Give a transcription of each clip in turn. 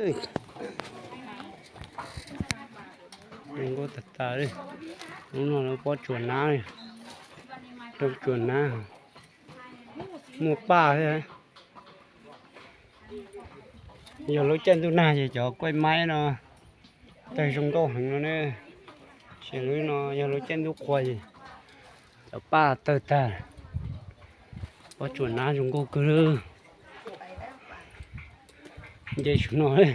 Zoo nkauj tag tag li. Hnub no lawv pob tsuas nab li. Rau tsuas nab, muaj paj thiab. Yog lub caij ntuj nag ces cov kuaj maib no tawg zoo nkauj heev no ne. Ces lub no yog lub caij ntuj qhua ces cov paj tawg tag. Pob tsuas nab zoo nkauj kawg li. Nce saum no li.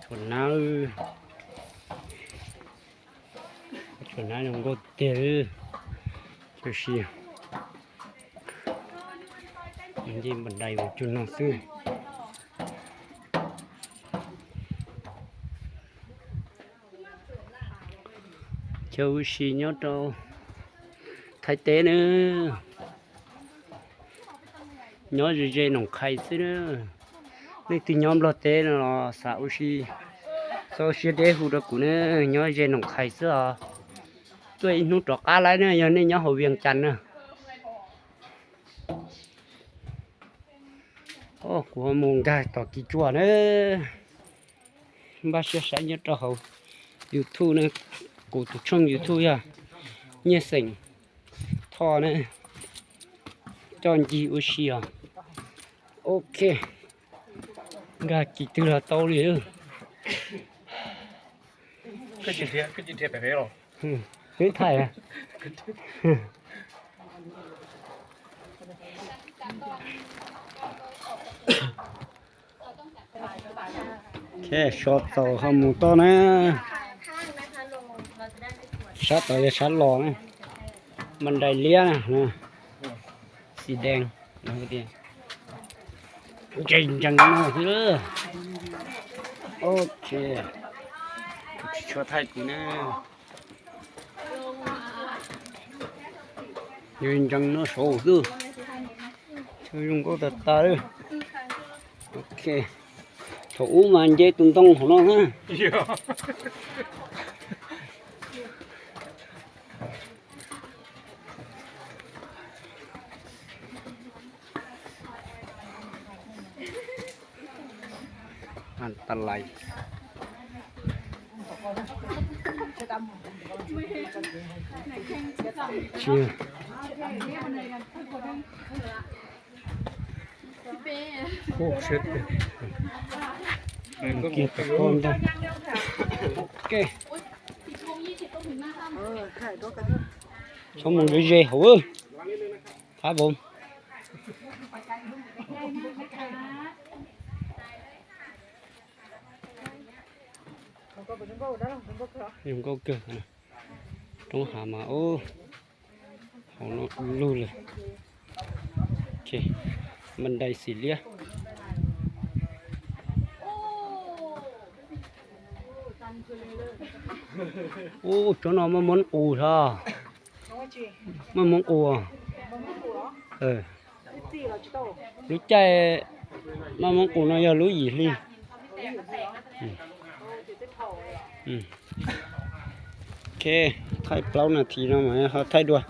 Tsuas nab, tsuas nab zoo nkauj tiag li. Tiam sis nce npam dais mus cuag no xwb. Chaw ua si nyob rau Thaib teb na, nyob ze ze Noom Qhais xwb na. Leej twg nyob Nplog teb no los xav ua si, txhob siab deb hu rau kuv na, nyob ze Noom Qhais xwb os. Tuaj ib hnub rov qab lawm na yog nej nyob hauv Vias Cas na. Kuv ho mus nkag tom Kis Tsuas na. Npaj siab saib nyob rau hauv YouTube na, kuv tus tshooj YouTube yog Nyiaj Xeem Thoj na, coj ncig ua si os. Ok, nkag kis twg los tau li. Peb thaij. So txaus ho mus toj na. Sab tod yog sab los na. Npam dais liab, xim dees, ntseeg ntseeg no xwb. Ok, tsis tshua thaij kuv na. Ntseeg no saud xwb. Chaw zoo nkauj tag tag li. Ok, thaum ub mas nce tus ntoo hauv no na. An ta lais. Kiag tau koj ntag. Ok. Txhob mus ze ze hauv. Thab vauv. Zoo nkauj kawg. Roob hav mas ub, hauv no lug lawm. Npam dais xim liab. Ub, tsob no maj moob qus os. Maj moob qus. Lub caij maj moob qus no yog lub yim hli. Ok, thaij plaub nas this no mas ho thaij dua.